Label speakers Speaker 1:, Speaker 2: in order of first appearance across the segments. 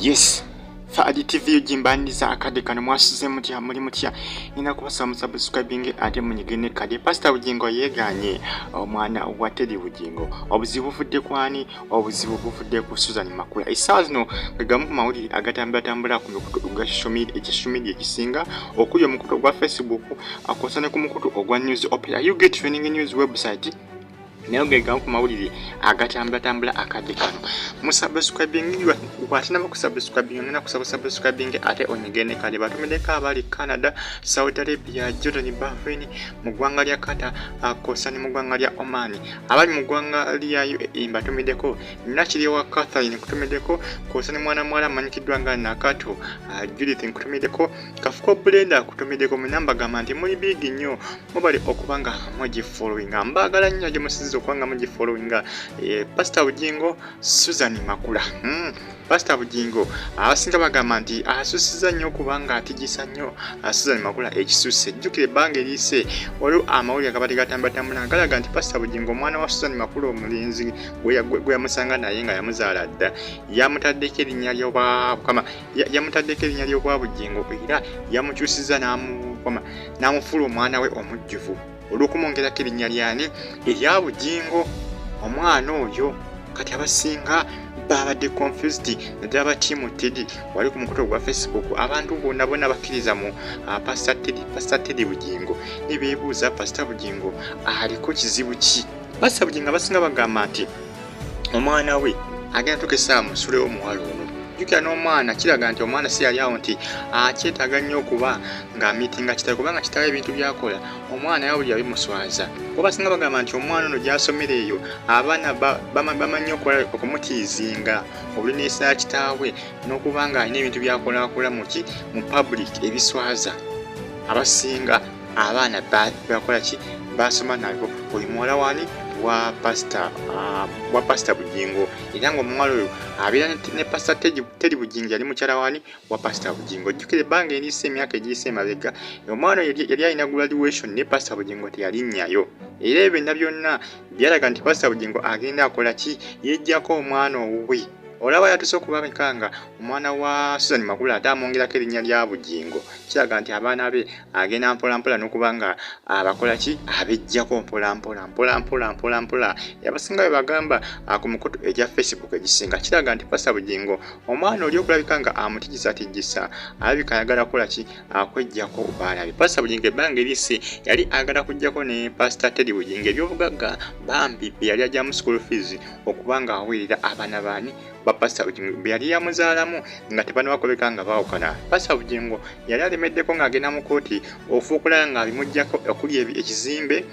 Speaker 1: Yes, Faadi TV ugimbaniriza akadde kano. Mwasuze mutya? Muli mutya? Nina kubasaba musubscribing ate munyige ne kade. Pastor Bugingo yeeganye omwana wa Teddy Bugingo. Obuzibu buvudde kwani? Obuzibu buvudde ku Susan Makula. Essaawa zino gegamu ku mawulire agatambulatambula ku mikutu gwa social media, ekya media ekisinga okuli omukutu ogwa Facebook akosa ne ku mukutu ogwa News Opera, you get training news website, naye gegamu ku mawulire agatambulatambula akadde kano. Musubscribing, bwatinaba kusubscribing, ngenda kusaba subscribing ate onyige ne kale. Batumiddeko abali Canada, Saudi Arabia, Jordan, Bahrain, mu ggwanga lya Qatar akosa ne mu ggwanga lya Oman. Abali mu ggwanga lya UAE mbatumiddeko. Nakiryewa Catherine nkutumiddeko, kosa ne mwana muwala amanyikiddwa nga Nakato Judith nkutumiddeko. Kafuko Brenda nkutumiddeko. Munamba gamba nti muli biigi nnyo, mubali okuba nga mugifollowinga. Mbaagala nnyo gye musiziza okuba nga mugifollowinga. Pastor Bugingo, Susan Makula. Pastor Bugingo abasinga bagamba nti asusiza nnyo okubanga atigisa nnyo Susan Makula ekisusse. Jjukira ebbanga eriyise waliwo amawulire agabadde gatambatambula galaga nti Pastor Bugingo omwana wa Susan Makula omulenzi gwe yamusanga naye nga yamuzaala dda, yamutaddeko erinnya lyobwakama, yamutaddeko erinnya ly'obwa Bugingo era yamukyusiza n'amufuula omwana we omujjuvu olw'okumwongerako erinnya lyani? Erya Bugingo. Omwana oyo kati abasinga babadde confused, naddala ba team Teddy wali ku mukutu ogwa Facebook. Abantu bonna bonna bakkiriza mu Pastor Teddy, Pastor Teddy Bugingo, ne beebuuza Pastor Bugingo aliko kizibu ki? Pastor Bugingo abasinga bagamba nti omwana we agenda tuuka essaawa musulewo omuwala ono. Jjukira n'omwana kiraga nti omwana si yali awo nti akyetaaga nnyo okuba ng'amiitinga kitaawe, kubanga kitaawe ebintu by'akola omwana yawulira bimuswaza. Kuba basinga bagamba nti omwana ono gy'asomera eyo abaana bamanyi okumutiizinga obulineesa ya kitaawe n'okuba ng'alina ebintu by'akolaakola muki mu public ebiswaza. Abasinga abaana bakola ki? Basoma nabo. Oyo muwala wani? Wa pasita, wa Pasita Bugingo. Era ng'omuwala oyo abeera ne Pasita Teddy Bugingo, yali mukyala wani? Wa Pasita Bugingo. Jjukira ebbanga eriyise, emyaka egiyise emabega, omwana oyo yali alina graduation ne Pasita Bugingo teyalinnyayo. Era ebyo byonna byonna byalaga nti Pasita Bugingo agenda akola ki? Yeggyako omwana owuwe. Olaba yatuuse okubabika nga omwana wa Susan Makula ate amwongerako erinnya lya Bugingo, kiraga nti abaana be agenda mpolampola n'okuba nga abakola ki? Abeggyako mpolampola mpolampola mpolampola. Abasinga bwe bagamba ku mukutu egya Facebook egisinga, kiraga nti Pasita Bugingo omwana oli okulabika nga amutigisatigisa, alabika ayagala kukola ki? Akweggyako baana be. Pasita Bugingo ebbanga eriyise yali ayagala kuggyako ne Pasita Teddy Bugingo ebyobugagga bambi bye yali ajjamu school fees okuba nga aweerera abaana baani? Ba Pasita Bugingo bye yali yamuzaalamu nga tebannabakoleka nga baawukana. Pasita Bugingo yali alemeddeko ng'agenda mu kooti ofuukulala ng'abimuggyako, okuli ekizimbe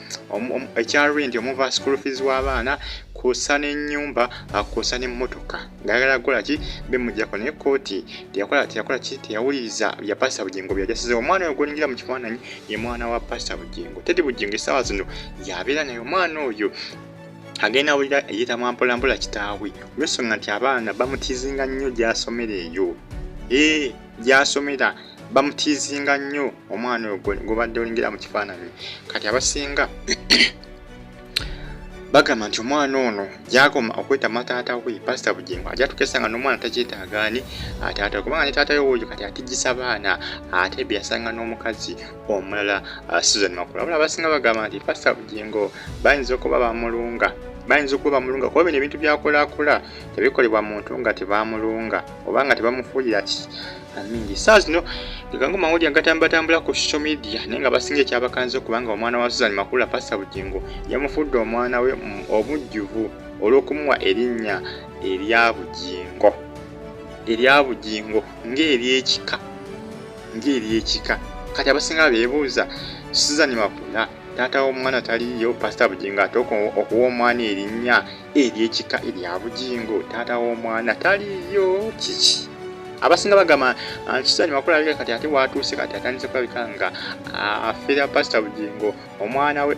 Speaker 1: ekya rent omuva school fees w'abaana, kw'ossa n'ennyumba, kw'ossa n'emmotoka, ng'ayagala kukola ki? Bimuggyako. Naye kooti teyakola ki? Teyawuliriza bya Pasita Bugingo bye yali asizeewo. Omwana oyo gw'oyingira mu kifaananyi ye mwana wa Pasita Bugingo, Teddy Bugingo. Essaawa zino yabeera naye. Omwana oyo agenda awulira eyeetamwa mpolampola kitaawe, olw'ensonga nti abaana bamutiizinga nnyo gy'asomera eyo. Ee, gy'asomera bamutiizinga nnyo omwana oyo gw'obadde olingira mu kifaananyi. Kati abasinga bagamba nti omwana ono gyakoma okwetama taata we Pasita Bugingo, ajja tukesa nga n'omwana takyetaagaani taata, kubanga ne taata we oyo kati atigisa baana ate bye yasanga n'omukazi omulala Susan Makula. Wabula abasinga bagamba nti Pasita Bugingo bayinza okuba bamulunga, bayinza okuba bamulunga, kuba bino ebintu byakolakola tebikolebwa muntu nga tebamulunga oba nga tebamufuulira ki mingi. Saa zino gegangu mawulire agatambulatambula ku social media, naye nga basinga ekyabakanze okubanga omwana wa Susan Makula, Pasita Bugingo yamufudde omwana we omujjuvu olw'okumuwa erinnya erya Bugingo, erya Bugingo ng'eryekika, ng'eryekika. Kati abasinga beebuuza, Susan Makula taata w'omwana taliiyo, Pasita Bugingo ate okuwa omwana erinnya eryekika erya Bugingo, taata w'omwana taliiyo, kiki? Abasinga bagamba nti Susan Makula alabika kati ate waatuuse, kati atandise kulabika nga afeera Pasita Bugingo omwana we,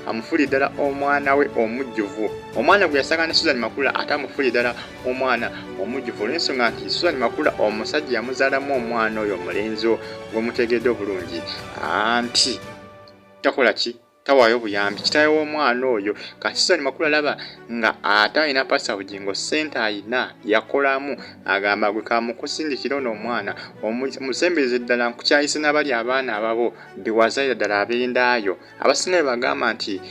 Speaker 1: amufuulire ddala omwana we omujjuvu. Omwana gwe yasanga ne Susan Makula ate amufuulire ddala omwana omujjuvu, olw'ensonga nti Susan Makula omusajja yamuzaalamu omwana oyo omulenzi gwemutegedde obulungi anti takola ki? Tawaayo buyambi kitaawe w'omwana oyo. Kati Susan Makula alaba nga ate alina Pasita Bugingo ssente alina yakolamu, agamba gwe kamukusindikira ono omwana omusembereze ddala nkukyayise n'abali abaana ababo bewazaalira ddala ab'endaayo. Abasinga be bagamba nti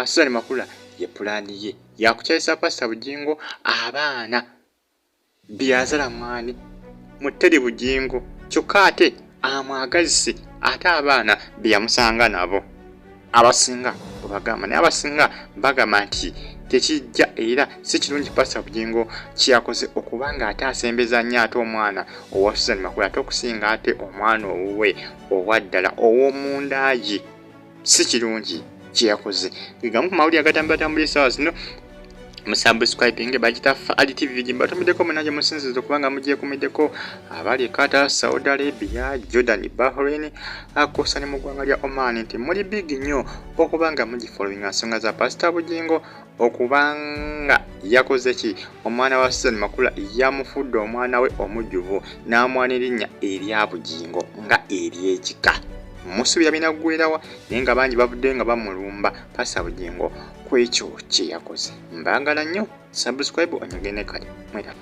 Speaker 1: Susan Makula ye pulaani ye yakukyayisa Pasita Bugingo abaana byazala mwani mu Teddy Bugingo, kyokka ate amwagazise ate abaana beyamusanga nabo. Abasinga bwebagamba, naye abasinga bagamba nti tekijja era si kirungi Pasita Bugingo kyeyakoze okuba nga ate asembeza nnyo ate omwana owa Susan Makula ate okusinga ate omwana owuwe owa ddala ow'omunda ye. Si kirungi kyeyakoze. Gegamu ku mawulire agatambulatambula essaawa zino. Musubscribing bagita Ali TV gye mbatumiddeko munange musinziza okuba nga mugyekumiddeko abali e Qatar, Saudi Arabia, Jordan, Bahrain akosa ne mu ggwanga lya Oman, nti muli big nnyo okuba nga mugifollowinga nsonga za Pasita Bugingo okubanga yakoze ki. Omwana wa Susan Makula yamufudde omwana we omujjuvu n'amwana erinnya erya Bugingo nga ery'ekika. Musuubira binaggwerawa? Naye nga bangi bavuddeyo nga bamulumba Pasita Bugingo ku ekyo kye yakoze. Mbaagala nnyo, subscribe onyegene kale mwera.